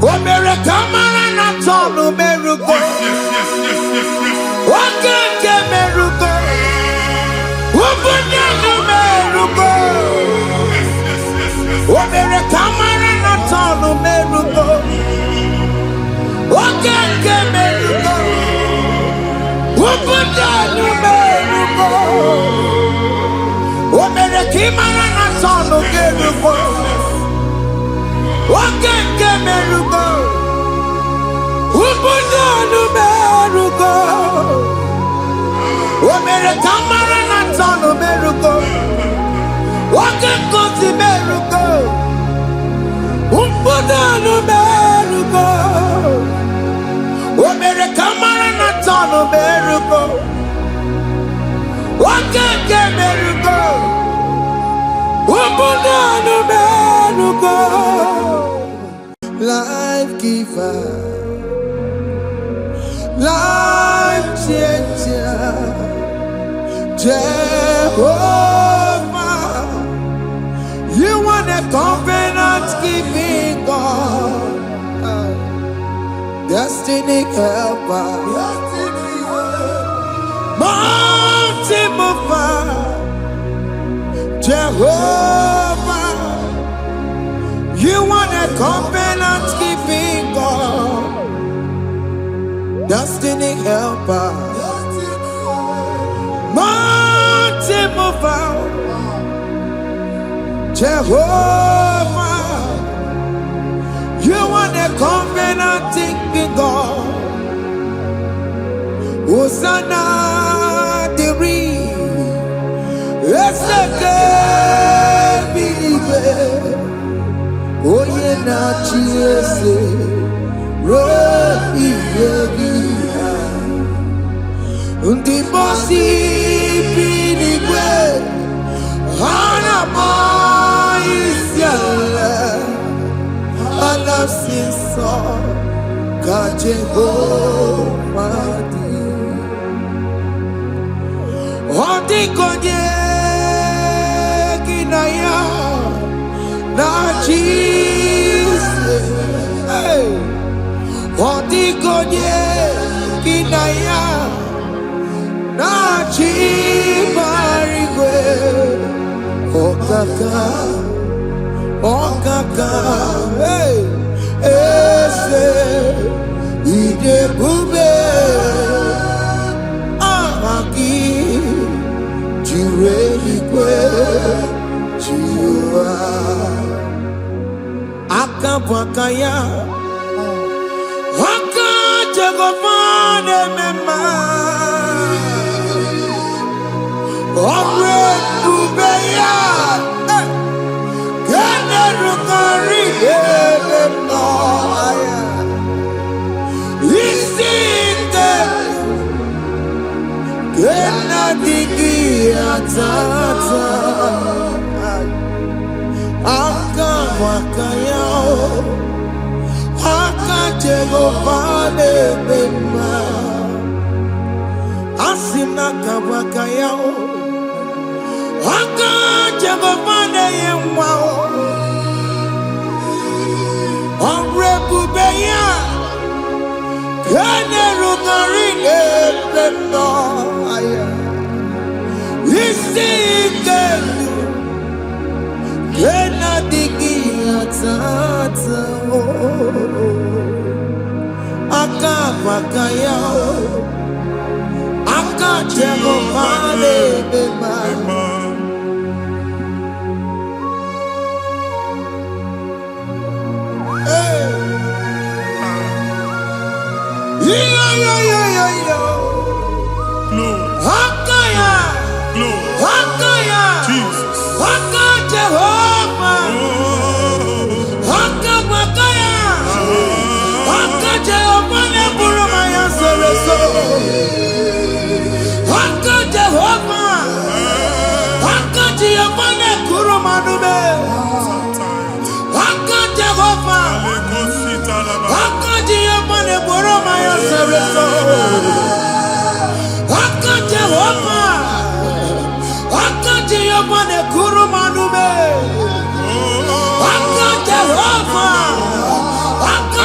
O mere ka mara na turn m erugo. Yes. Oge nke m erugo. Ugwu niile m erugo. Yes. O mere ka mara na turn m erugo. Oge nke m erugo. Ugwu niile m erugo. O mere ka ị mara na turn gị erugo. Oge nke m erugo. Ugwu niile m erugo. O mere ka m mara na turn m erugo. Oge ngozi m erugo. Ugwu niile m erugo. O mere ka m mara na turn m erugo. Oge nke m erugo. Ugwu niile m erugo. Life giver. Life changer. Jehovah. You are the covenant keeping God. Destiny helper. Mountain mover. Jehovah. You are the covenant keeping God. Destiny helper. Mountain mover. Jehovah. You are the covenant keeping God. Hosanna dịrị. Ezeke biligwe. Onye na-achị eze ruo ihe gị. Ndị mmụọ bi n'igwe ha na-akpọ isi ala, ala si nsọ ka Jehova dị. Ọ dịghị onye gị na ya na-achị isi. Hey! Ọ dịghị onye gị na ya na-achị igwe. Ọkaka, ọkaka, hey! Eze ịdị ebube, aha gị juru eluigwe juru ụwa. Aka bụ aka ya, aka Jehova na-eme mma. Ọrụ ebube ya, eh, ka na-erukarị ebe m nọ ya. Isi ike nke na-adịghị ata ata. Aka bụ aka ya, o. Aka Jehova na-eme mma. Asị m na aka bụ aka ya, o. Aka Jehova na-enye nwa, o. Ọrụ ebube ya ka na-erukarị n'ebe m nọ aya. Isi ike ndụ nke na-adịghị ata ata, o. Aka bụ aka ya, o. Aka Jehova na-eme mma. Hey! Iyo, yo, yo, yo, yo. Glory, Aka ya, glory, aka ya, Jesus. Aka Jehova, Oh, aka bụ aka ya, aka Jehova na-eburu m anya soro so. Aka Jehova, aka Jehova na-ekuru m anụme. Aka Jehova, aka Jehova na-eburu m anya soro so. Aka Jehova, aka Jehova na-ekuru m anụme. Aka Jehova, aka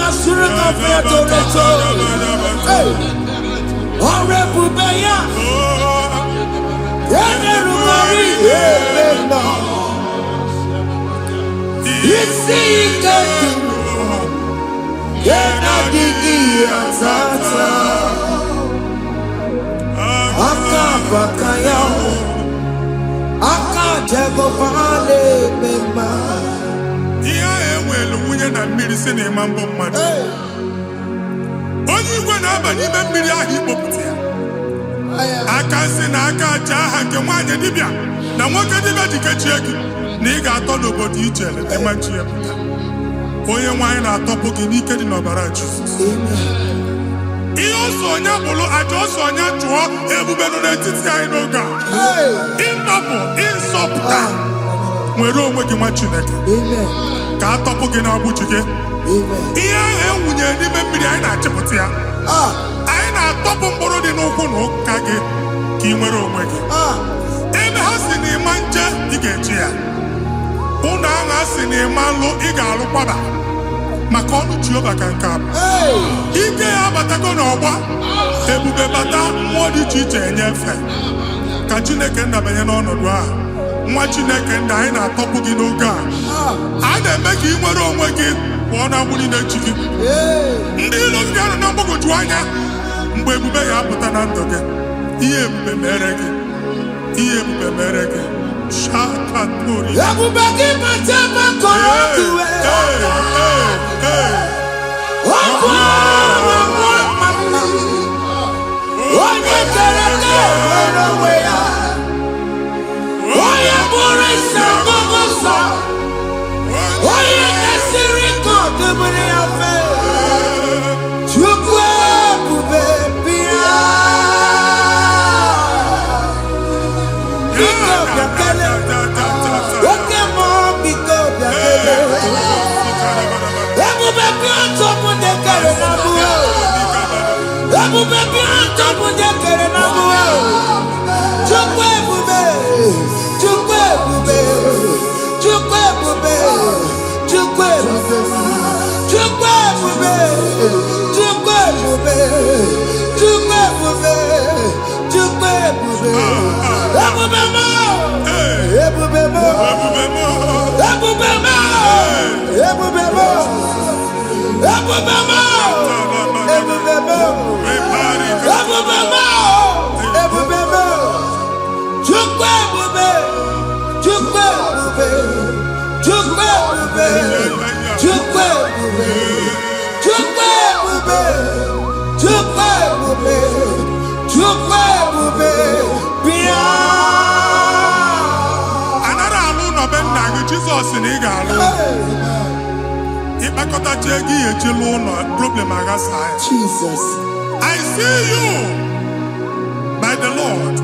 Masịrị gị toro eto. Hey! Ọrụ ebube ya enerugori ebe nọ. Isi ike dị ụwa na-adịghị ya tata. Aka baka ya, aka Jehova na-eme mma. Ihe ahụ enwelu nwunye na mmiri si na ịma mbụ mmadụ. Hey! Onye igwe na-aba n'ime mmiri ahụ ikpopụta ya. Aya. Aka nsị na aka aja aha nke nwaanyị dibịa na nwoke dibịa ji kechie gị na ị ga-atọ n'obodo ijele ịma nchi ya pụta. Onye nwaanyị na-atọpụ gị n'ike dị n'ọbara Jizọs. Amen. Ihe ọsọ onye bụrụ, aja ọsọ onye chụọ, ebube nọ n'etiti anyị n'oge a. Hey! Ịnọpụ ịsọpụta. Ah. Nwere onwe gị, nwa Chineke. Amen. Ka a tọpụ gị n'agbụ ji gị. Amen. Ihe ahụ ewunyere n'ime mmiri, anyị na-achịpụta ya. Ah. Anyị na-atọpụ mkpụrụ dị n'ụkwụ na ụka gị ka ị nwere onwe gị. Ah. Ebe ha si na ịma nje, ị ga-eji ya. Ụlọ ahụ a sị na ịma nlụ, ị ga-alụ kwaba maka ọnụ Jehova ka nke a bụ. Hey! Ike ya abatago n'ọgbọ ebube bata, mmụọ dị iche iche enye efe. Ka Chineke ndabanye n'ọnọdụ a. Nwa Chineke nna anyị na-atọpụ gị n'oge a. Ah. A na-eme ka ị nwere onwe gị pụọ na agbụ niile chi gị. Hey! Ndị ilo gị ga-anọ na mgbagwoju anya mgbe ebube ya apụta na ndụ gị. Ihe ebube mere gị, ihe ebube mere gị. Shakatori. Ebube gị bata makọrọ otuwe. Ọkụ ahụ mama. Onye kere eke nwere onwe ya. Onye bụrụ isi ọgụgụ nsọ. Onye kesịrị ka ọ dịbụrụ ya mfe. Chukwu ebube, bịa. Biko bịa kele. Oke mmụọ, biko bịa kele. Ebube bịa, tọpụ ndị kere na mbụ. Ebube bịa, tọpụ ndị kere na mbụ. Chukwu ebube, Chukwu ebube, Chukwu ebube, Chukwu ebube, Chukwu ebube, Chukwu ebube, Chukwu ebube, Chukwu ebube, ebube m, ebube m, ebube m, ebube m, ebube m, ebube m, ebube m, ebube m, Chukwu ebube, Chukwu ebube, Chukwu ebube, Chukwu ebube, Chukwu ebube, Chukwu ebube, Chukwu ebube, bịa. Anaghị alụ ụlọ be nna gị. Jizọs na ị ga-alụ. Ịkpakọtacha ego ihe eji lụọ ụlọ, problem aghasa ya. Jesus. I see you by the Lord.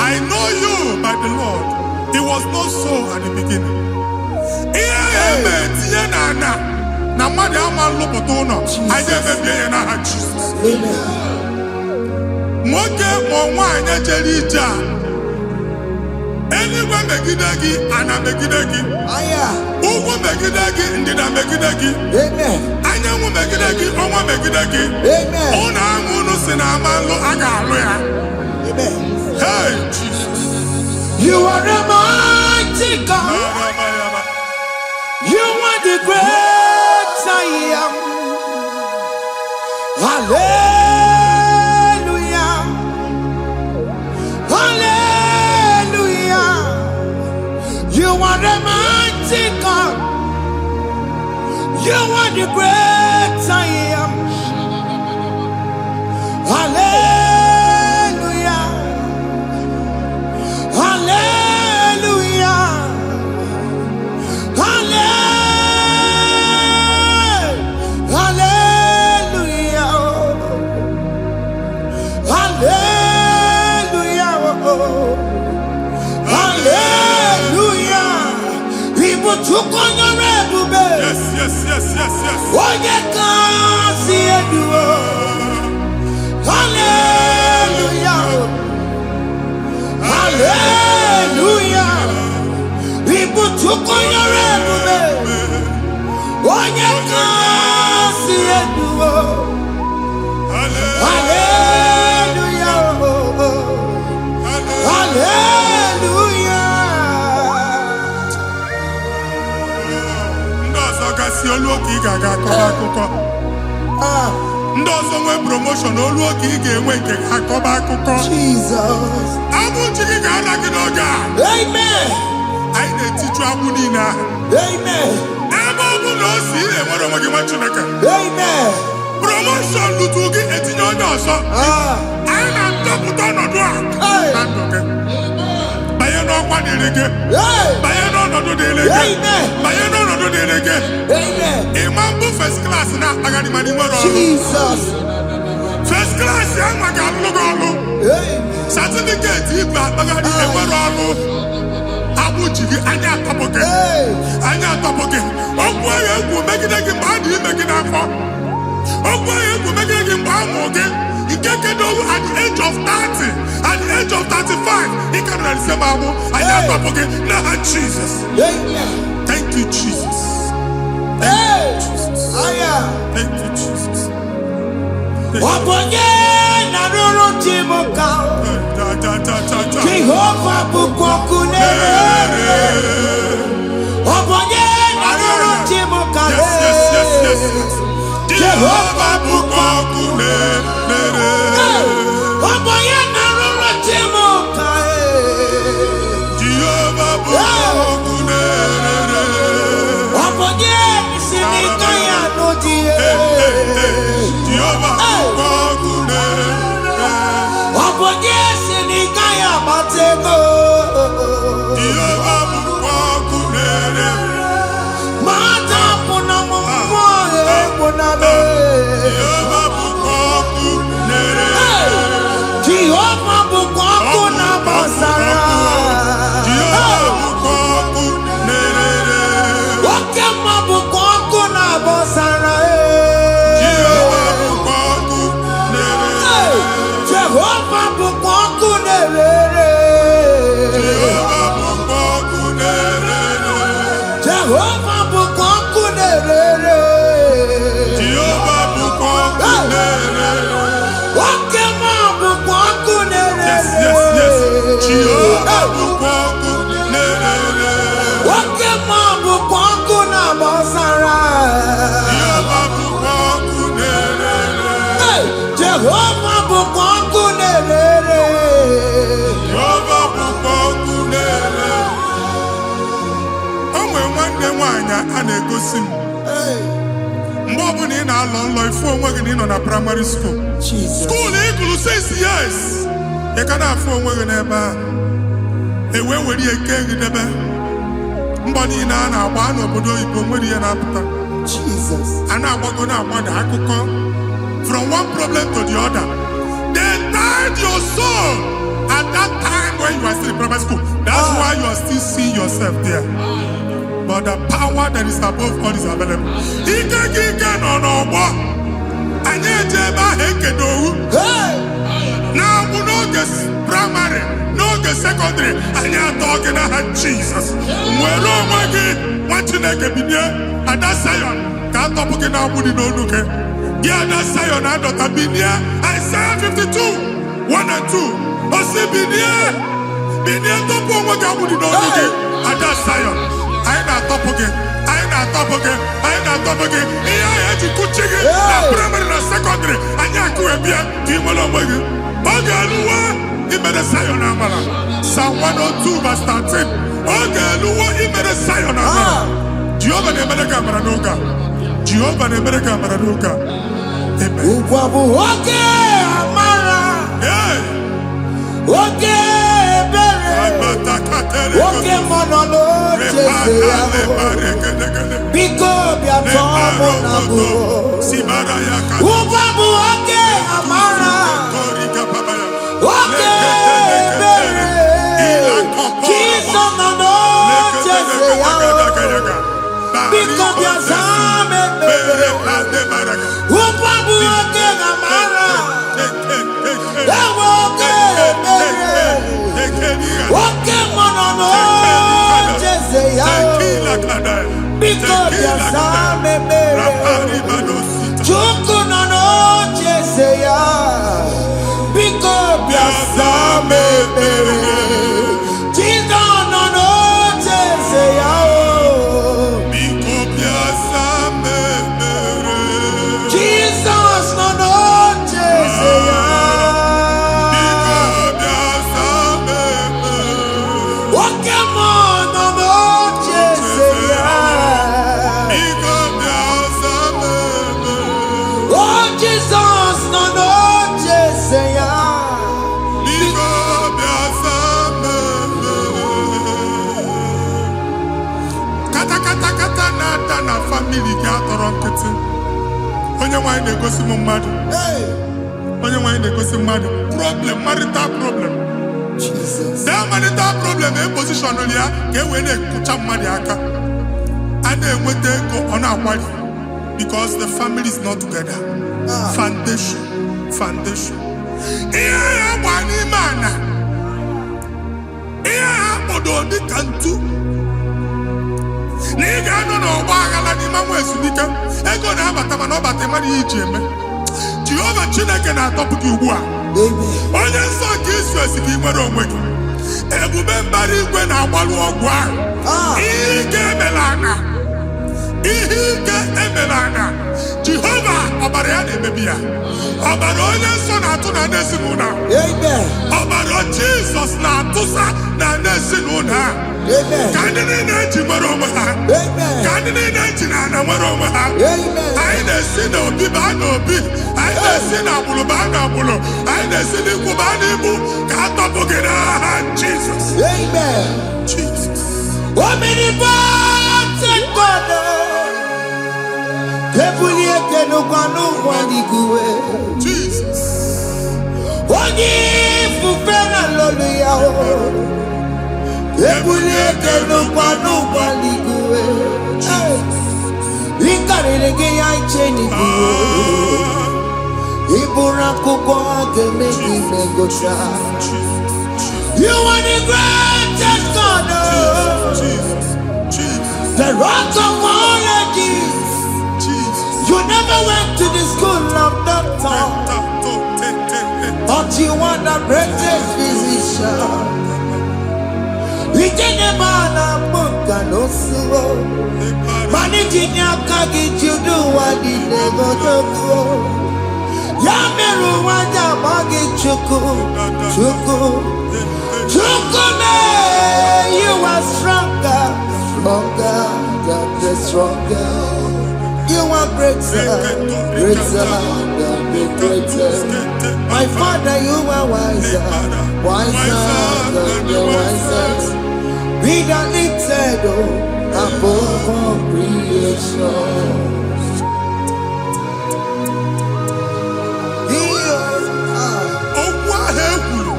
I know you by the Lord. It was not so at the beginning. Ihe eme etinye na ana na mmadụ ama nlụpụta ụlọ, anyị emebie ya n'aha Jizọs. Amen. Nwoke ma nwaanyị jere ije a, eluigwe megide gị, ana megide gị. Aya. Ugwu megide gị, ndịda megide gị. Amen. Anyanwụ megide gị, ọnwa megide gị. Amen. Ụlọ ahụ unu si na ama nlụ, a ga-alụ ya. Amen. Hey, Jesus. You are a mighty God. You are the great I am. Hallelujah. Hallelujah. You are the mighty God. You are the great I am. Hallelujah. Hallelujah. Halle- Hallelujah. Hallelujah. Hallelujah. Ibu Chukwu onye ebube. Yes. Onye kasị elu. Hallelujah. Hallelujah. Ibu Chukwu onye ebube. Onye kasị. ga-aga akọba akụkọ. Ah, Ndị ọzọ nwee promotion, olu oge ị ga-enwe nke ga akọba akụkọ. Jesus. Agbụ ji gị ga-ala gị n'oge a. Amen. Anyị na-etiju agbụ niile ahụ. Amen. Ebe ọ bụ na o si ị na-enwere onwe gị, nwa Chineke. Amen. Promotion lutu gị, etinye onye ọzọ. Ah. Anyị na-ndọpụta ọnọdụ a Hey. na ndụ gị. Banye n'ọkwa dịrị gị. Hey. Banye n'ọnọdụ dịrị gị. Amen. Banye n'ọnọdụ dịrị gị. Amen. Ịma mbụ, first class na-akpagharị ma n'inwere ọrụ. Jesus. First class anwa ga-alụ gị ọrụ. Amen. Certificate ibu akpagharị enwere ọrụ, agbụ ji gị, anya atọpụ gị. Hey. Anya atọpụ gị. Okwu ahụ egwu megide gị mgbe a dị ime gị n'afọ, okwu ahụ egwu megide gị mgbe a mụ gị, nke kedowu at the age of 30, at the age of 35, ị ka nọ na ise ma agbụ, anya atọpụ gị n'aha Jesus. Amen. Thank you, Jesus. Hey. Jesus. Aya. Thank you, Jesus. Ọ bụ onye na-arụrụ chi m ka. Ta, ta, ta, ta, ta. Jehova bụkwa ọkụ na-ere. Ọ bụ onye na-arụrụ chi m ka. Yes. Jehova bụkwa ọkụ na-ere. Ọ bụ onye na-arụrụ chi m ka. Jehova bụkwa ọkụ na-ere. Ọ bụ onye si n'ike ya n'ụdị. Jehova bụkwa ọkụ na-ere. Ọ bụ onye si n'ike ya agbata ego. Jehova bụkwa ọkụ na-ere. Mata pụna m mmụọ egwu na m. Jehova bụkwa ọkụ na-ere. Jehova bụkwa ọkụ na-agba ọzara. Jehova bụkwa ọkụ na-ere. Oke mma bụkwa ọkụ na-agba ọzara. Jehova bụkwa ọkụ na-ere. Jehova bụkwa ọkụ na-ere. Jehova bụkwa ọkụ na-ere. Jehova bụkwa ọkụ na-ere. Jehova bụkwa ọkụ na-ere. Oke mma bụkwa ọkụ Yes. Jehova na-ere. bụkwa ọkụ na-ere. Oke mma bụkwa ọkụ na-agba ọzara. Jehova bụkwa ọkụ na-ere. Hey! Jehova bụkwa ọkụ na-ere. Jehova bụkwa ọkụ na-ere. O nwere nwanne nwaanyị a na-egosi m. Mgbe ọbụla ị na-alọ nlọ, ifu onwe gị na ị nọ na primary school, Jesus. school ị gụrụ 6 years, ị ka na-afụ onwe gị n'ebe a. Ewee were ihe kee gị debe. Mbọ niile a na-agba n'obodo oyibo, nwere ihe na-apụta. Jesus. A na-agbago, na-agbada, akụkọ from one problem to the other. They tied your soul at that time when you are still in primary school. That's why you are still seeing yourself there. But the power that is above all is available. Ike gị, ike nọ n'ọgbọ anyị, eje ebe ahụ ekedo owu Hey! na-agbụ n'oge primary, n'oge secondary, anyị atọ gị n'aha Jizọs. Nwere onwe gị, nwa Chineke. Binie, ada Sayọn, ka atọpụ gị na-agbụ dị n'onu gị. Gị ada Sayọn adọta, binie. Aịzaya 52 1 and 2 osi, "Binie, binie, tọpụ onwe gị agbụ dị n'onu gị, ada Sayọn." Anyị na-atọpụ gị, anyị na-atọpụ gị, anyị na-atọpụ gị. Ihe ahụ eji kụchi gị na primary na secondary, anyị akụghebie ka ị nwere onwe gị. Oge eluwe imere Sayọn amara. Psalm 102 verse 13. Oge eluwe imere Sayọn amara. Jehova na-emere gị amara n'oge a. Jehova na-emere gị amara n'oge a. Amen. Ugwu bụ oke amara, Hey! oke ebere, Agbatakatere oke mmanọ n'oche eze ya. Leparekedegede. Biko bịa tọọ mụ na mbụ. Sibara ya ka Ụgwọ bụ oke amara, Torika babaya. oke ebere. Jizọs nọ n'oche eze ya. Biko bịa zaa m ekpere. Ụgwọ bụ oke amara, ewe oke ebere, oke mmanọ n'oche eze ya. Biko bịa zaa m ekpere. Chukwu nọ n'oche eze ya. Biko bịa zaa m ekpere. Jizọs nọ n'oche eze ya o. Biko bịa zaa m ekpere. Jizọs nọ n'oche eze ya. Biko bịa zaa m ekpere. Kata kata kata na-ada na family gị atọrọ nkịtị. Onye nwanyị na-egosi m mmadụ. Hey, Onye nwanyị na-egosi mmadụ problem, marital problem. Jesus. That marital problem e position ya ka e wee na-ekụcha mmadụ aka. A na-enweta ego, ọ na-akwali because the family is not together. Ah. Foundation, foundation. Ihe ya gba n'ime ana, ihe ha kpọdo dị ka ntu, na ị ga-anọ n'ọgba aghara n'ime nwa ezumike. Ego na-abata mana ọ bata, mmadụ ihe iji eme. Jehova Chineke na-atọpụ gị ugbu a. Amen. Onye nsọ nke Isu esi gị nwere onwe gị. Ebube mbara igwe na-agbalụ ọgwụ ahụ. Ah. Ihe ike emela anya, ihe ike emela anya. Jehova, ọbara ya na-emebi ya. Ọbara onye nsọ na-atụ na ndị ezinụlọ a. Amen. Ọbara Jizọs na-atụsa na ndị ezinụlọ a. Amen. Ka ndị niile eji nwere onwe ha. Amen. Ka ndị niile eji na ana nwere onwe ha. Amen. Anyị na-esi n'obi baa n'obi, anyị na-esi n'agbụrụ baa n'agbụrụ, anyị na-esi n'ikwu baa n'ikwu, ka a tọpụ gị n'aha Jizọs. Amen. Jizọs. Omnipotent God, ebuli eke n'ụkwa n'ụwa n'iguwe. Jizọs. Onye ifufe na lolu ya o. Ebuli eke n'ụkwa n'ụwa n'iguwe. Ị karịrị gị ya iche n'iguwe. Ị bụrụ akwụkwọ a ga-eme gị megocha. You are the greatest God, oh, Jesus. Jesus. the rock of all ages. Jesus. You never went to the school of doctor, but you are the greatest physician. Ijinye mana mụka n'osuo, mana itinye aka gị jide ụwa niile godogo. Ya mere ụwa ji agba gị Chukwu, Chukwu, Chukwu mee. You are stronger, stronger than the stronger. You are greater, greater than the greatest. My Father, you are wiser, wiser than the wisest. Be thou lifted oh, above all creation. Ah, Okwu ahụ e kwuru,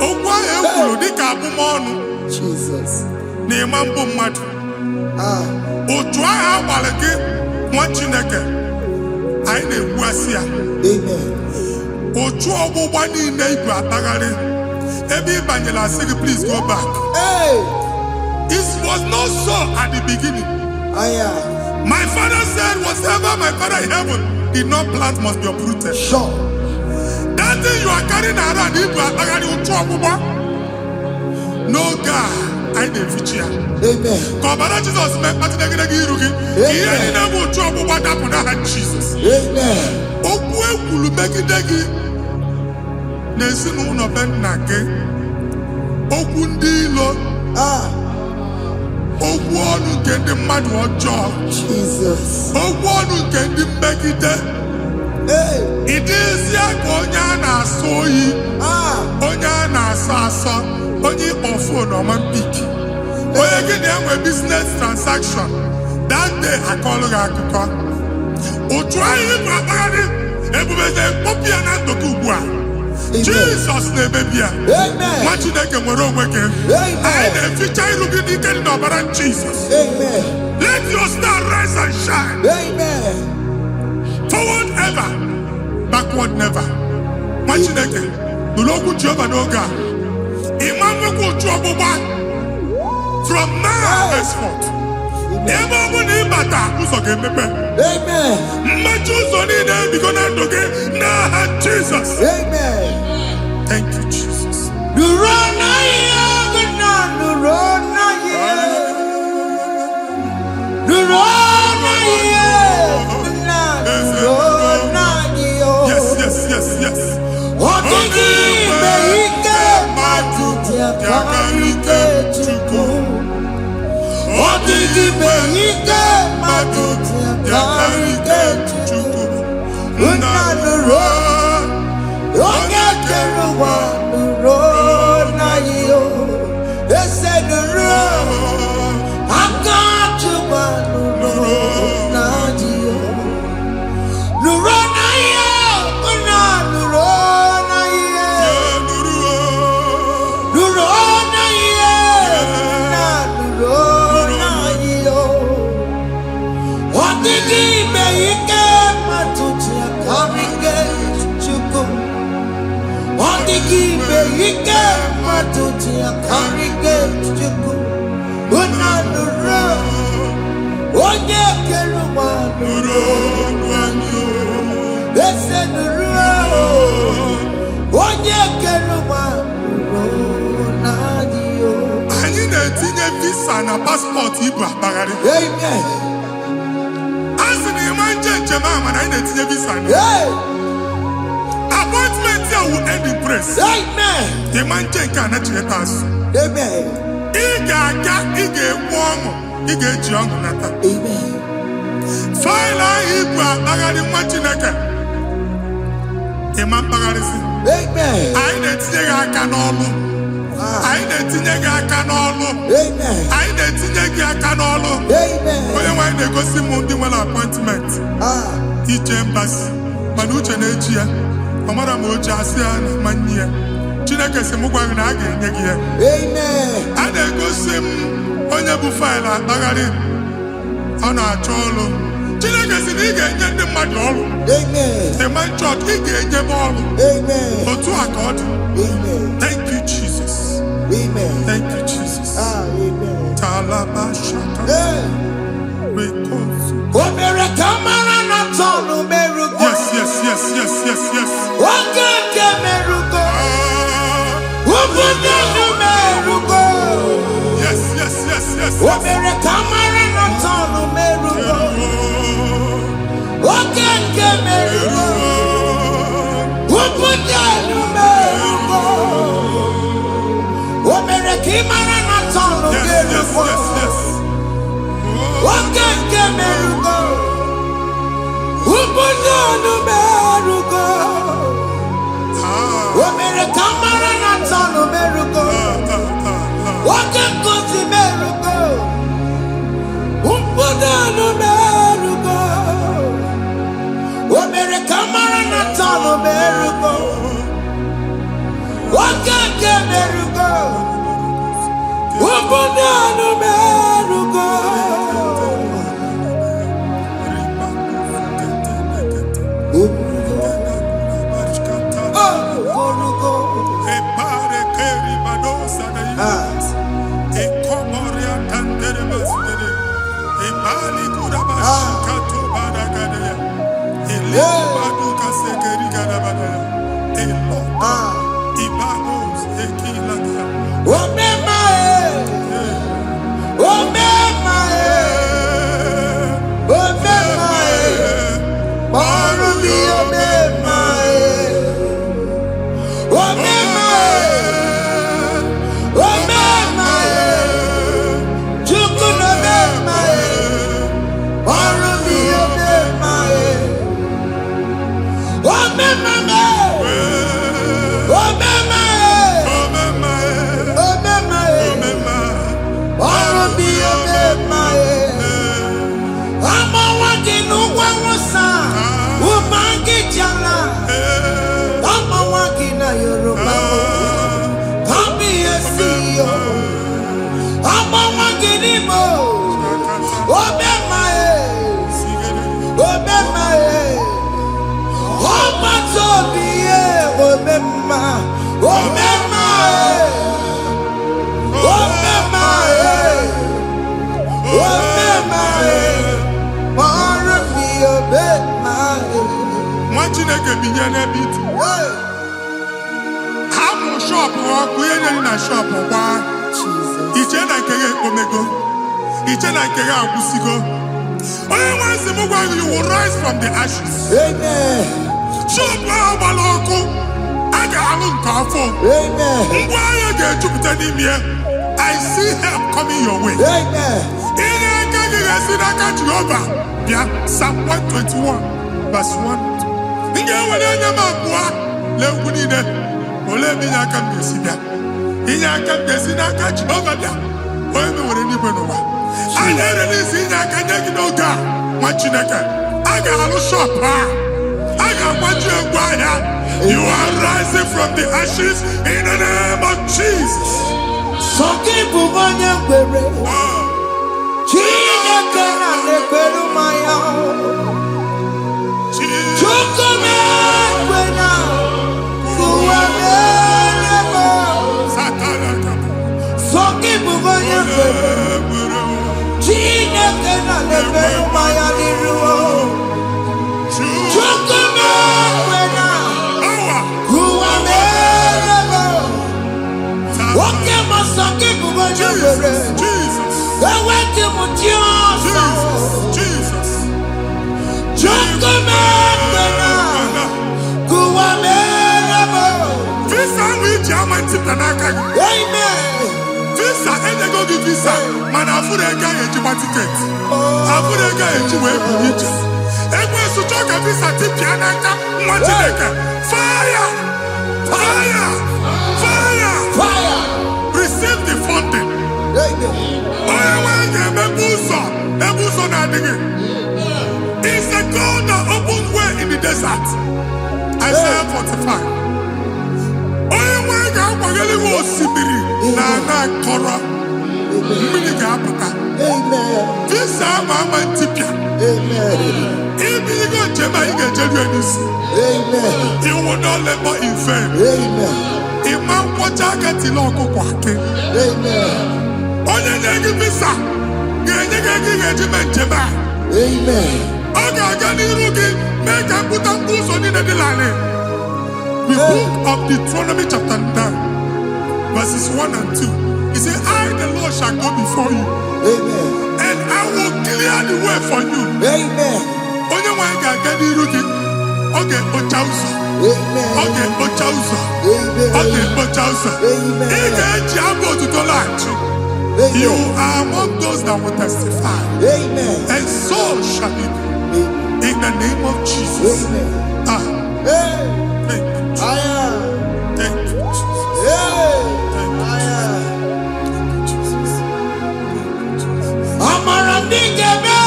okwu ahụ e kwuru dịka abụmọnụ Jesus. na ịma mbụ mmadụ, Ah, otu ahụ agbalị gị, nwa Chineke, anyị na-egbuasị ya. Amen. Otu ọgbụgba niile ibu atagharị ebe ị banyere, asị gị please go back. Hey, It was not so at the beginning. Aya, My father said, "Whatever my father in heaven did not plant must be uprooted." Sure. That thing you are carrying around, ibu atagharị otu ọgbụgba, n'oge a anyị na-efichi ya. Amen. Ka ọbara Jizọs mee mkpatụdegide gị iru gị, ka ihe niile bụ otu ọgbụgba dapụ n'aha Jizọs. Amen. Okwu ekwuru megide gị n'ezinụlọ be nna gị, okwu ndị ilo, Ah, okwu ọnụ nke ndị mmadụ ọjọọ, Jesus. okwu ọnụ nke ndị mmegide, Hey, ịdịzie ka onye a na-asọ oyi, ah, onye a na-asọ asọ, onye ịkpọ phone ọma pick, onye gị na-enwe business transaction that day akọlụ gị akụkọ otu ahụ ịbụ akpagharị, ebube na-ekpọpụ ya na ndụ gị ugbu a. Jizọs na-emebi ya. Amen. Nwa Chineke, nwere onwe gị. Amen. Anyị na-eficha iru gị n'ike dị n'ọbara Jizọs. Amen. Let your star rise and shine. Amen. Forward ever, backward never. Nwa Chineke, nụrụ okwu Jehova n'oge a. Ịma nwekwa otu ọgbụgba from now henceforth. Ebe ọ bụla ịbata, ụzọ ga-emepe. Amen. Mmechi ụzọ niile ebigo na ndụ gị n'aha Jizọs. Amen. Thank you, Jesus. Nụrụ n'ahịa gị na nụrụ n'ahịa. Nụrụ n'ahịa gị na nụrụ n'ahịa. Yes. Ọ dịghị mgbe ike mmadụ ji akarị ike Chukwu. Ọ dịghị mgbe ike mmadụ ji akarị ike Chukwu. ya karike Chukwu, unu nụrụ onye kere ụwa, nụrụ eze, nụrụ onye kere ụwa, nụrụ n'adịghị. Anyị na-etinye visa na passport ibu akpagharị. Amen. A sị na ịma nje njem a, mana anyị na-etinye visa na Hey. Appointment ya will end in praise. Amen. Ịma nje nke a na-echeta azụ. Amen. Ị ga-aga, ị ga-ekwu ọṅụ, ị ga-eji ọṅụ nata. Amen. File ahụ ibu akpagharị, nwa Chineke, ịma mkpagharịsị. Amen. Anyị na-etinye gị aka n'ọlụ. Ah. Anyị na-etinye gị aka n'ọlụ. Amen. Anyị na-etinye gị aka n'ọlụ. Amen. Onye nwaanyị na-egosi m ndị nwere appointment Ah. ije embassy, mana uche na-eji ya ọ mara ma oche asị ya na ma nne ya. Chineke sị m gwa gị na a ga-enye gị ya. Amen. A na-egosi m onye bụ file akpagharị, ọ na-achọ ọrụ. Chineke sị na ị ga-enye ndị mmadụ ọrụ. Amen. Ịma chọọchị, ị ga-enye m ọrụ. Amen. Otu a ka ọ dị. Amen. Thank you, Jesus. Amen. Thank you, Jesus. Ah, amen. Talaba shaka. Hey. Rekozu. O mere ka mara na turn merugo. Yes. Oge nke merugo. Ah. Ugwu niile merugo. Yes. O yes. mere ka mara na turn merugo. Oh. Oge nke merugo. Ugwu niile merugo. O mere ka ị mara na turn Yes. merugo. Yes. Oge nke merugo. Ugwu niile merugo. Ah. O mere ka mara na turn merugo. Ah. Oge nkuzi merugo. Ugwu niile merugo. O mere ka mara na turn merugo. Oge nke merugo. Ugwu niile merugo. Orugo. Orugo. Ah. Ah. Hey. Ah. Omema e, omema e, omema e, ọrụ mi omema e, omema e, omema e, Chukwu na omema e, ọrụ mi omema e, omema me, omema e, omema e, ọrụ mi omema e. Amawa gị n'ụgwọ awụsa, ụma gị jala, amawa gị na Yoruba, kábíyèsí o, amawa gị n'Igbo, omema e, omema e, ọgbata obi ye, omema, omema e, omema e, omema e. Ọrụ mi omema e. Nwa Chineke binye n'ebe itu. Hey! Ha mụ shop ọkụ ihe nyere na shop gbaa. Jesus. Iche na nke ya ekpomego, iche na nke ya agwụsigo. Onye nwe nsị m gwa gị, you will rise from the ashes. Amen. Shop ahụ gbara ọkụ, a ga-alụ nke ọfụ. Amen. Ngwa ahịa ga-ejupụta n'ime ya. I see help coming your way. Amen. Ihe aka gị ga-esi n'aka Jehova bịa. Psalm 121 verse 1. M ga-ewere anya m abụọ lee ugwu niile. Olee ebe inye aka m ga-esi bịa? Inye aka m ga-esi n'aka Jehova bịa, onye mewere n'igwe n'ụwa. A na-erelisi inye aka nye gị n'oge a. Nwa Chineke, a ga-alụ shop a, a ga-agbaji ngwa ahịa. You are rising from the ashes in the name of Jesus. Sọ gị bụ onye kwere, Chineke na na-ekwere mmanya. Jesus. Chukwu na-ekwena, ụwa mere m. Satana. Ama ntipịa n'aka gị. Amen. Visa enyego gị visa, mana afụrụ ego ahụ ejikwa ticket, afụrụ ego ahụ eji wee bụ ije. Ekwensu chọọ ka visa tipịa n'aka nwa Chineke. Fire, fire, fire! Fire. Receive the funding. Amen. Onye nwe anyị ga-emepe ụzọ ebe ụzọ na-adịghị. Is a God that opens way in the desert. Isaiah 45. Onye nwe anyị ga-akwaghere gị osimiri na ana akọrọ. Mmiri ga-apụta. Amen. Visa ama ama ntipịa. Amen. Ibigo njem anyị ga-ejeru ya n'isi. Amen. You will not labor in vain. Amen. Ịma nkwọcha aka tili ọkụkọ akị. Amen. Onye nye gị visa ga-enye gị ego ị ga-eji mee njem a. Amen. Ọ ga-aga n'iru gị, mee ka mkpụta mkpụ ụzọ niile dị larịị. The book of Deuteronomy chapter 9 verses 1 and 2. He said, "I the Lord shall go before you Amen. and I will clear the way for you." Amen. Onye nwe anyị ga-aga n'iru gị. Ọ ga-ekpocha ụzọ. Amen. Ọ ga-ekpocha ụzọ. Amen. Ọ ga-ekpocha ụzọ. Amen. Ị ga-eji abụ otuto laghachi. You Amen. are among those that will testify. Amen. And so shall it be. In the name of Jesus. Amen. Ah, Hey. thank you. Aya. Thank you, Jesus. Hey. Thank you, Aya. Jesus. Amara ndị ga-eme.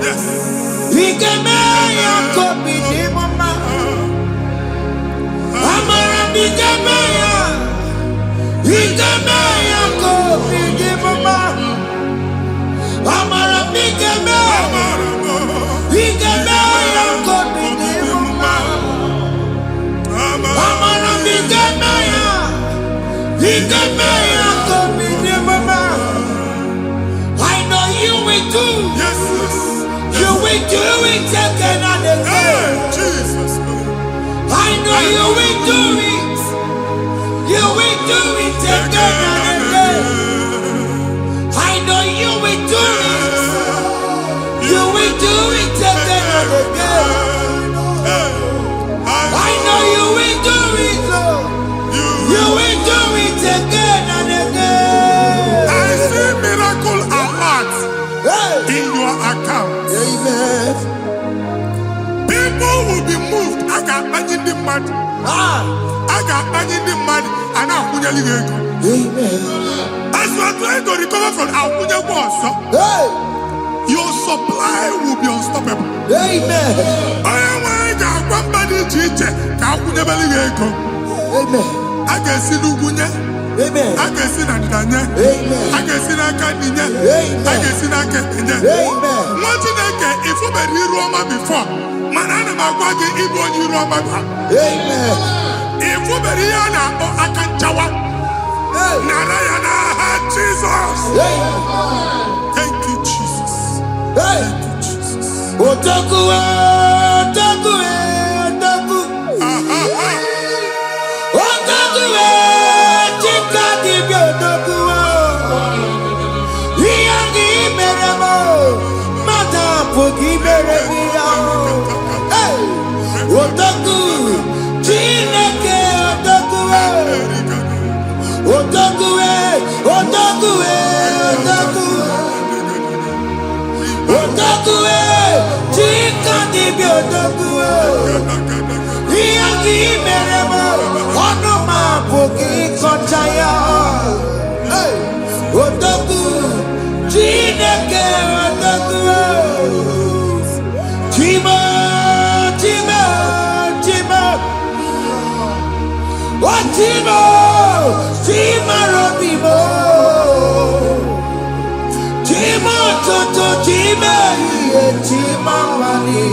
Yes. Ị ga-eme ya ka obi dị m mma. Amara ndị ga-eme ya. Ị ga-eme ya ka obi dị m mma. Amara ndị ga-eme. Ị ga-eme ya ka obi dị m mma. Amara ndị ga-eme ya. Ị ga-eme ya ka obi dị m mma. I know you will do. Yes. You will do it again and Hey, again. Jesus. I know you will do it. You will do it again and again. I know you will do it. You will do it again and again. I know you will do it, Lord. You will do it again and again. I see miracle alert Hey. in your account. Amen. People will be moved. A ga-akpanye ndị mmadụ. Ah. A ga-akpanye ndị mmadụ, a na-akwụnyeli gị ego. Amen. As you are trying to recover from, akwụnyekwa ọzọ. Hey. Your supply will be unstoppable. Amen. Onye nwe anyị ga-agwa mba dị iche iche ka akwụnyebere gị ego. Amen. A ga-esi n'ugwu nye. Amen. A ga-esi na ndịda nye. Amen. A ga-esi n'aka nri nye. Amen. A ga-esi n'aka ekpe nye. Amen. Nwa Chineke, ifụbere iru ọma before, mana ana m agwa gị, ịbụ onye iru ọma ga. Amen. Ifụbere ihe a na-akpọ aka nchawa. Hey. Nara ya n'aha Jizọs. Amen. Thank you, Jesus. Hey. Thank you, Jesus. Odogwu, odogwu, odogwu. Aha, aha. Odogwu, chika dibịa odogwu. Ihe gị mere m, mmadụ apụghị imere gị ya. Hey! Odogwu, Chineke odogwu. Odogwu, odogwu, odogwu. Odogwu, chika dibịa odogwu. Ihe gị mere m, ọnụ m apụghị ịkọcha ya. Hey! Odogwu, Chineke odogwu. Chimo, Chimo, Chimo. O Chimo, Chimaro Bimo. Chimo tutu Chime, Chimamani.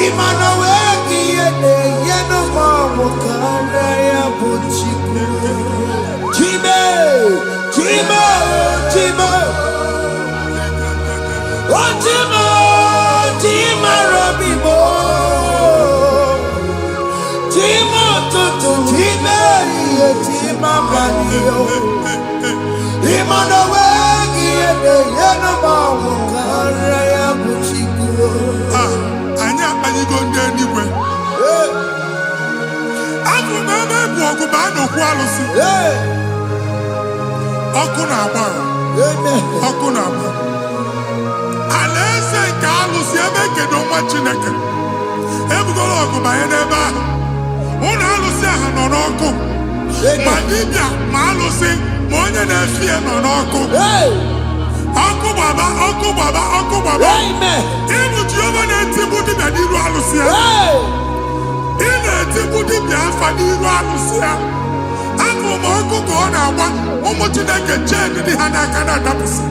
Ịmana wee ka ihe na-enye n'ụmụ karịa ya bụ Chukwu. Chime, Chime, Chime, O Chimo, Chimaro Bimo. Chimo tutu Chime, Chimamani. Ịmana wee ka ihe na-enye n'ụmụ karịa ya bụ Chukwu. Ah, anyị akpanyigo ndị eluigwe. Hey. Afọ m ebe ebu Mgbọrọgwụ baa n'okwu alụsị. Hey. Ọkụ na-agba. Amen. Ọkụ na-agba. Alaeze nke alụsị ebe ekedo nwa Chineke ebugoro ọgụ banye n'ebe ahụ. Ụlọ alụsị ahụ nọ n'ọkụ. Ma Amen. dibịa ma alụsị ma onye na-efi ya nọ n'ọkụ. Hey. Ọkụ gbaba, ọkụ gbaba, ọkụ gbaba. Amen. Ịbụ Jehova na-etigbu dibịa n'iru alụsị ya. Hey. Ị na-etigbu dibịa afa n'iru alụsị ya. Afụ m ọkụ ka ọ na-agba. Ụmụ Chineke chain dị ha n'aka na-adapụsị.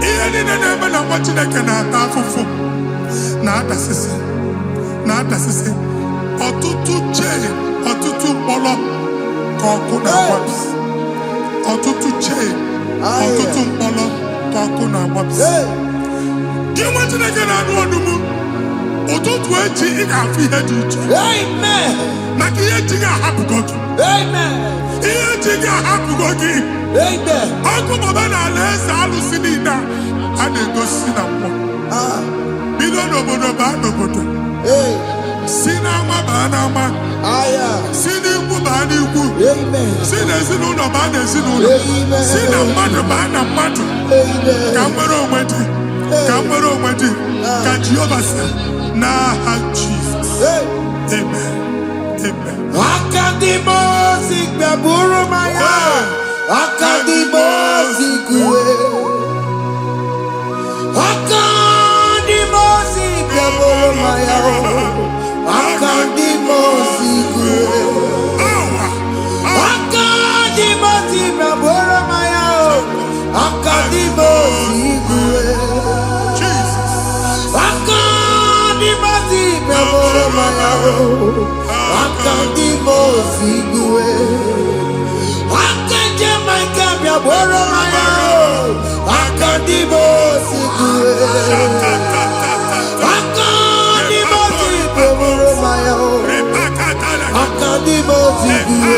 Ihe niile na-eme na nwa Chineke na-ata afụfụ na-adasịsị, na-adasịsị. Ọtụtụ chain, ọtụtụ mkpọrọ ka ọkụ na-agbapụsị. Ọtụtụ chain, ọtụtụ mkpọrọ ka ọkụ na-agbapụsị. Hey. Gị nwa Chineke na-anụ ọnụ m, ụtụtụ echi ị ga-afụ ihe dị iche. Amen. Maka ihe ji ga-ahapụgo gị. Amen. Ihe ji ga-ahapụgo gị. Amen. Ọkụ baba na ala eze alụsị niile a a na-egosi na mmụọ. Ah. Bido n'obodo baa n'obodo. Hey. Si n'ama baa n'ama. Aya. Si n'ikwu baa n'ikwu. Amen. Si n'ezinụlọ baa n'ezinụlọ. Amen. Si na mmadụ baa na mmadụ. Amen. Ka nwere onwe dị, ka nwere onwe dị, ka Jehova si n'aha Jizọs. Hey. Amen. Amen. Aka ndị mmụọ ozi bịaburu m anya. Aka ndị mmụọ ozi kue. Aka ndị mmụọ ozi bịaburu m anya. Aka ndị mmụọ ozi kue. Awa. Ah. Aka ndị mmụọ ozi bịaburu m anya. Aka ndị mmụọ ozi kue. Jesus. Aka ndị mmụọ ozi bịaburu m anya. Aka ndị mmụọ ozi kue. Aka Jemaika bịa bụrụ m anya. Aka ndị mmụọ ozi kue. Ta ta ta ta ta. Aka ndị mmụọ ozi bịa bụrụ m anya. Repakatara. Aka ndị mmụọ ozi kue.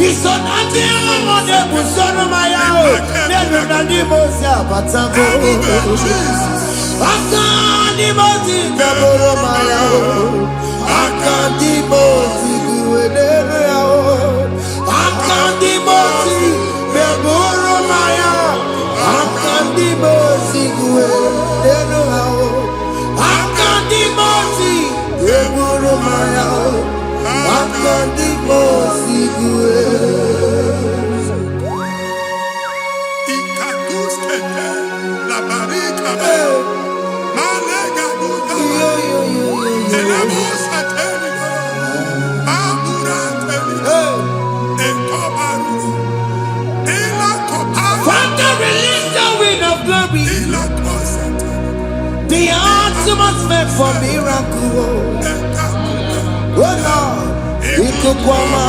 Iso na ndị ahụ na-ebusoro m anya, n'elu na ndị mmụọ ozi abatago. Ebube Jesus. Aka ndị mmụọ ozi bịa bụrụ m anya. Aka ndị mmụọ ozi kue n'elu ya. Aka ndị mmụọ ozi bịa bụrụ m anya. Aka ndị mmụọ ozi kue n'elu ha. Aka ndị mmụọ ozi bịa bụrụ m anya. Aka ndị mmụọ ozi kue. Ikatuskete la barika. Malega duka. Yo, yo, yo, yo, yo. Elebo sateli. Abura teli. Hey. Ekobaru. Ila kopa. Father, release the wind of glory. Ila kosete. The atmosphere for miracle. Ekakuda. Oh Lord, ikuku ọma.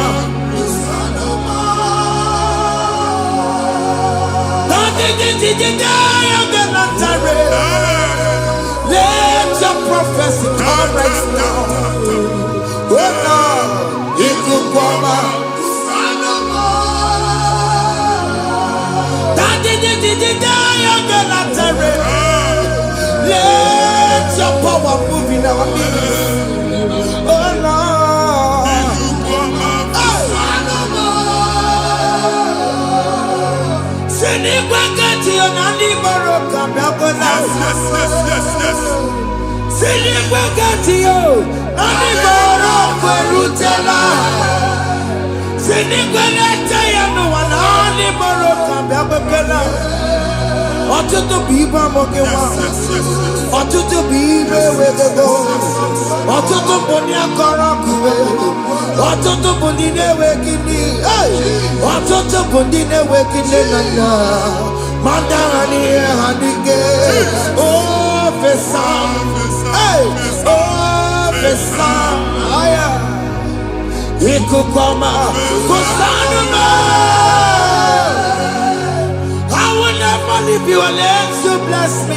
Let your prophecy come right now. Oh Lord, ikuku ọma. Let your power move in our midst. Oh Lord. Hey. Si n'igwe kechie na ndị gboro ka bịakwala. Yes, yes, yes, yes, yes. Si n'igwe kechie na ndị gboro kwerutela. Si n'igwe leta ya n'ụwa na ndị gboro ka bịakwala. Ọtụtụ bụ ibe amụghị nwa. Yes, yes, yes, yes. Ọtụtụ bụ ibe ewegego. Ọtụtụ bụ ndị akọrọ kube. Ọtụtụ bụ ndị na-enweghị nne. Hey! Ọtụtụ bụ ndị na-enweghị nne na nna. Ma ndị agha n'ihe ha n'ike. O fesa. Hey! O fesa. Aya. Ikuku ọma. Kụsanụ m. I will never leave you unless you bless me.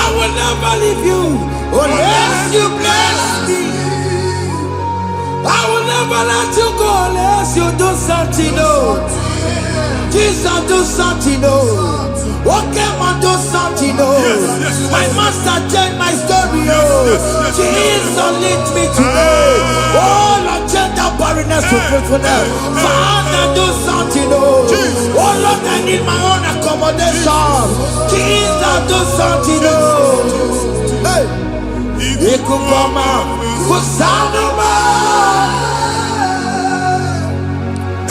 I will never leave you unless you bless me. I will never let you go unless you do something. Oh, Jesus, do something. Oh, okay, man, do something. Oh, Yes, yes, my yes. master changed my story. Oh, Yes, yes. yes. Jesus, lead me today. Oh Lord, change that barrenness to fruitfulness. Father, do something. Oh, Jesus. oh Lord, I need my own accommodation. Jesus, do something. Oh, hey. Ikuku ọma, kụsanụ m.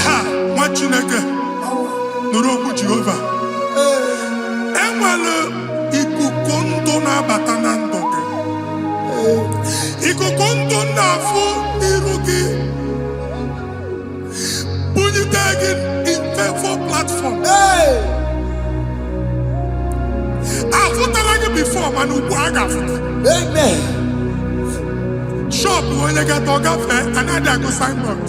Ha, nwa Chineke, nụrụ okwu Jehova. Enwere ikuku ndụ na-abata na ndụ gị, ikuku ndụ na-afụ iru gị, bunyite gị in favor platform. Hey. Afụtara gị before, mana ugbu a ga-afụta. Amen. Shop onye gata ọ gafee, anaghị agụ signboard.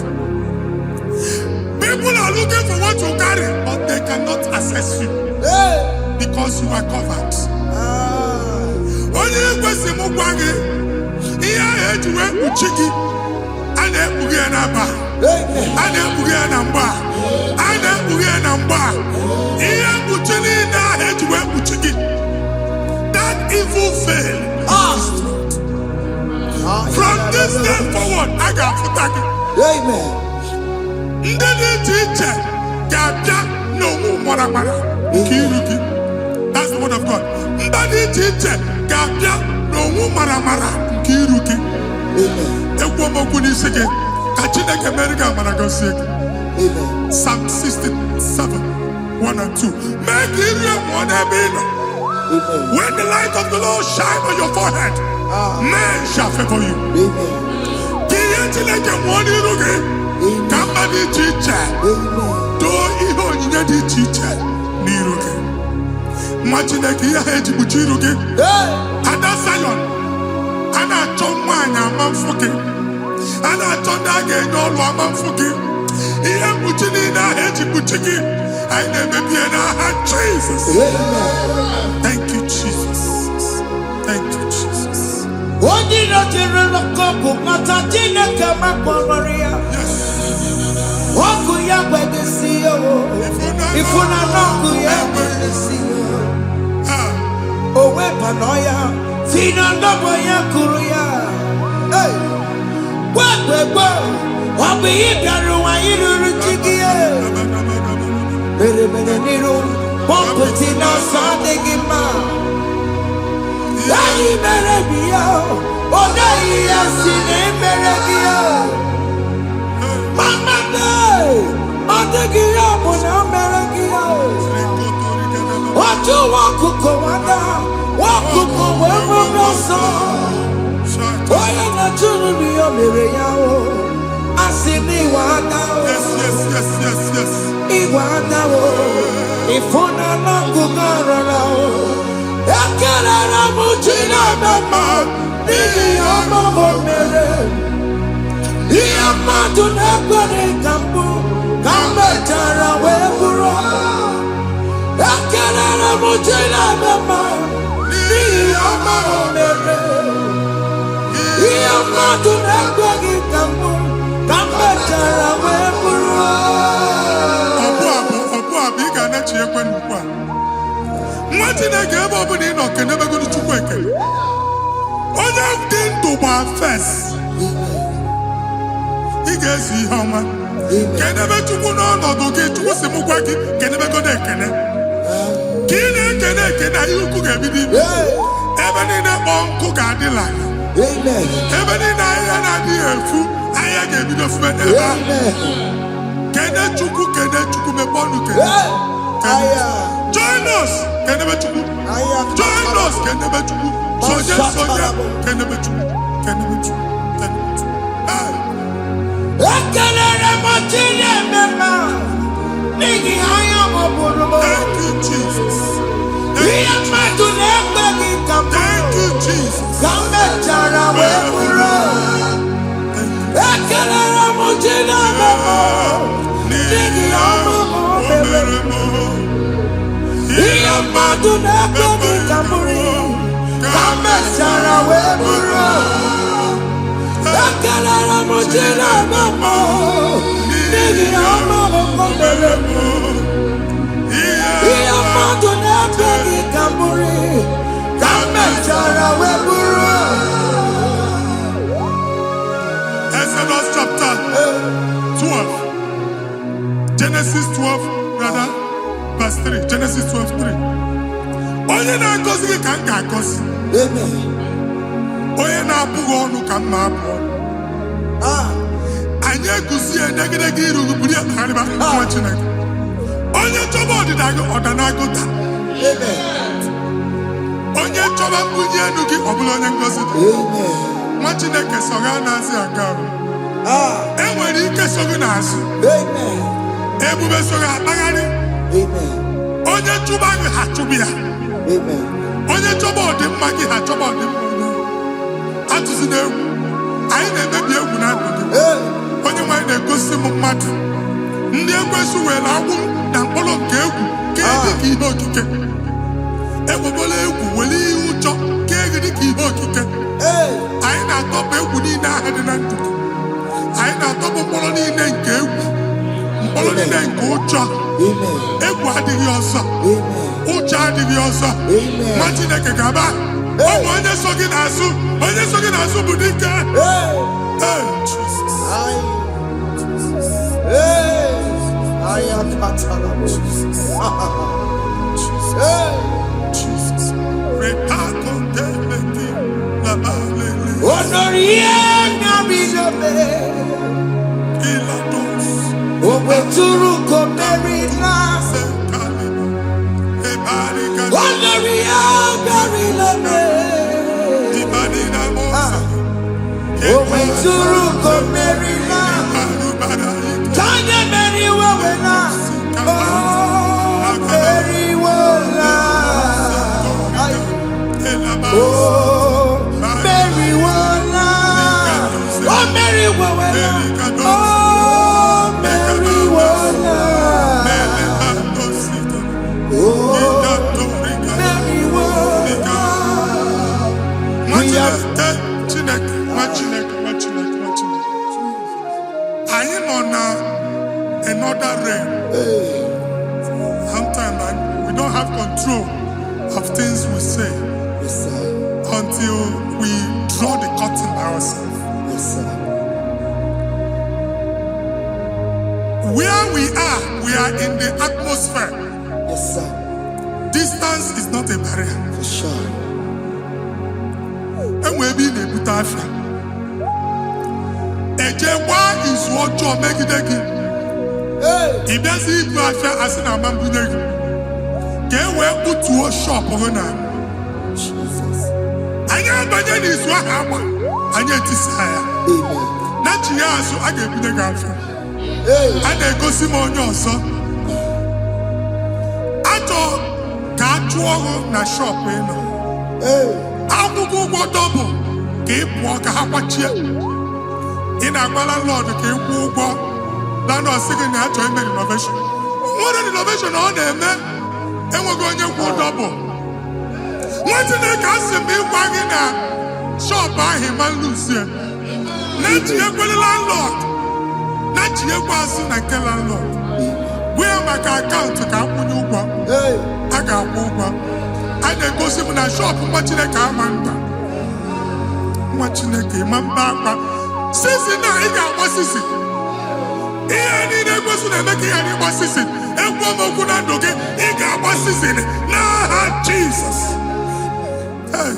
People are looking for what you carry, but they cannot access you Hey. because you are covered. Ah. Onye ekwesị m gwa gị, ihe ahụ eji wee kpuchi gị, a na-ekpughe ya n'aba. Amen. A na-ekpughe ya na mgba, a na-ekpughe ya na mgba. Ihe mkpuchi niile ahụ eji wee kpuchi gị, that evil veil. Ah. Ah, From this day forward, a ga-afụta gị. Amen. Ndị dị iche iche ga-abịa n'onwu maramara nke iru gị. That's the word of God. Mba dị iche iche ga-abịa n'onwu maramara nke iru gị. Amen. Ekwu m okwu n'isi gị, ka Chineke mere gị amara, gọzie gị. Amen. Psalm 67 1 and 2. Mee ka iru ya mụọ n'ebe ị nọ. Amen. When the light of the Lord shine on your forehead, Ah. men shall favor you. Amen. Ka ihe Chineke mụọ n'iru gị, ka mba dị iche iche Amen. doo ihe onyinye dị iche iche n'iru gị. Nwa Chineke, ihe ha eji kpuchi iru gị. Hey. Ada Zion, a na-achọ nwaanyị ama mfụ gị, a na-achọ ndị a ga-enye ọlụ ama mfụ gị. Ihe mkpuchi niile ahụ eji kpuchi gị, anyị na-emebi ya n'aha Jizọs. Amen. Thank you, Jesus. Thank you, Jesus. Onye iro jiri n'ọkụ mata Chineke makpọrọ ya. Yes. Ọkụ ya gbegesi ya o. Ifunana ọkụ ya gbegesi ya. Ah, O wepana ya, si na ndọbọ ya kụrụ ya. Hey! Gwegwegwe, ọ bụ ihe bịara ụwa iruru chi gị ya. Mere mere n'iru, pọmpụti na-asọ adịghị mma. Enyi mere gị ya, ọ dịghị ya si na emere gị ya. Mama ọ dịghị ya bụ na o mere gị ya. Ojú ọkụkọ nwata, ọkụkọ wee gbebe ọsọ. Onye na-achụrụ m ya mere ya o. Asị m ịwa aka o. Yes. Ịwa aka o. Ịfụnanya ọkụkọ rọrọ o. Ekelere m chi na-eme mma n'ihi ọma o mere. Ihe mmadụ na-ekweghị ka mbụ ka m mechara wee bụrụ. Ekelere m chi na-eme mma n'ihi ọma o mere. Ihe mmadụ na-ekweghị ka mbụ ka m mechara wee bụrụ. Ọbụ abụ, ọbụ abụ, ị ga-anachi ekwe n'ugbu a. Nwa Chineke, ebe ọ bụla ị nọ, kenebegodu Chukwu ekele. Onye dị ndụ gba first. Ị ga-ezi ihe ọma. Kenebe Chukwu n'ọnọdụ gị. Chukwu si m gwa gị, kenebegodo ekene. Ka ị na-ekene ekene, ihe ukwu ga-ebido ime. Ebe niile kpọọ nkụ ga-adị larịị. Amen. Ebe niile ahịhịa na-adịghị efu, ahịhịa ga-ebido fube n'ebe ahụ. Amen. Kene Chukwu, kene Chukwu, mepe ọnụ kene Chukwu. Aya. Join us, kenebe Chukwu. Aya. Join us, kenebe Chukwu. Sonye, sonye, kenebe Chukwu, kenebe Chukwu, kenebe Chukwu. Hey. Ekelere m chi na-eme mma n'ihi anya m bụrụ m. Thank you, Jesus. Ihe mmadụ na-ekweghị ka m Thank bụrụ you, Jesus. ka m mechara wee bụrụ. Ekelere m chi na-eme mma n'ihi ọma m mere. Ihe mmadụ na-ekweghị ka m bụrụ ka m mechara wee bụrụ. Ekelere m chi na-eme mma n'ihi ọma m mere. Ihe mmadụ na-ekweghị ka m bụrụ ka m mechara wee bụrụ. Genesis 12, rather, verse 3. Genesis 12 3. Onye na-agọzi gị ka m ga-agọzi. Amen. Onye na-abụghị ọnụ ka m na-abụ ọnụ. Ah. Anyị eguzie negedege iru gị, buru ya kpagharịba. Nwa Chineke, onye chọba ọdịda gị, ọdanagota. Amen. Onye chọba mbunye elu gị, ọ bụla onye ngozi. Amen. Nwa Chineke, sọgha anaghịzi aga arụ. Ah. Enwere ike so gị n'azụ. Amen. Ebube so gị akpagharị. Amen. Onye chụba gị, ha chụbụ ya. Amen. Onye chọba ọdịmma gị, ha chọba ọdịmma onye. Atụzina egwu, anyị na-emebi egwu na ndụ gị. Hey. Onye nwaanyị na-egosi m mmadụ, ndị ekwesị were agbụ na mkpọrọ nke egwu kee dị ka ihe okike. Ewebela egwu were ihe ụjọ kee gị dị ka ihe okike. Hey. Anyị na-atọpụ egwu niile ahụ dị na ndụ gị. Anyị na-atọpụ mkpọrọ niile nke egwu, mkpọrọ niile nke ụjọ. Amen. Egwu adịghị ọsọ. Amen. Ụjọ adịghị ọsọ. Amen. Nwa Chineke gaba. Hey. Ọ bụ onye so gị n'azụ, onye so gị n'azụ bụ dike. Hey. Hey, Jesus. Ay. Hey. Aya katala. Hey. Jesus. Repako teleti la balele. Onorie nabinobe. Ilatos. Oweturu komerila. Se kalima. Ebarika. Onorie nabinobe. Ibanina mosa. Oweturu komerila. Arubarayika. Tanya meriwe wela. Oh, meriwela. Ay. Elabas. Oh, meriwela. Oh, meriwela. Oh, meriwela. Mele Oh, meriwela. Nwa Chineke, Chineke, nwa Chineke, nwa Chineke, nwa Chineke. Anyị nọ na another realm. Hey. Sometimes we don't have control of things we say Yes, sir. until we draw the curtain by ourselves. Yes, sir. Where we are in the atmosphere. Yes, sir. Distance is not a barrier. For sure. Enwe ebe ị na-ebute afịa, eje gbaa izu ọjọọ megide gị. Hey. Ị bịazi ibu afịa, asị na ama mbunye gị, ka e wee kputuo shop gị na. Jesus. Anyị abanye n'izu ahụ agba, anyị etisa ya. Amen. Na chi ya azụ, a ga-ebunye gị afịa. Hey. A na-egosi m onye ọzọ achọ ka a chụọ gị na shop ị nọ. Hey. Akwụkwọ ụgwọ double ka ị pụọ ka ha kwachie. Ị na-agwa landlord ka ị kwụọ ụgwọ, landlord sị gị na ya chọrọ ime renovation. Nwere renovation ọ na-eme, enweghị onye kwụ double. Nwa Chineke, asị m ịgwa gị na shop ahụ ịma nluzie na etinyekwere landlord, na chinyekwa azụ na nke landlord. Gwa ya maka account ka akwụnye ụgwọ. Hey. A ga-akwụ ụgwọ. A na-egosi m na shop nwa Chineke ama nta. Nwa Chineke, ịma mba akwa season a ị ga-agba season, ihe niile ekwesị na-eme ka ị ghara ịgba season. Ekwu m okwu na ndụ gị, ị ga-agba season n'aha Jizọs. Hey,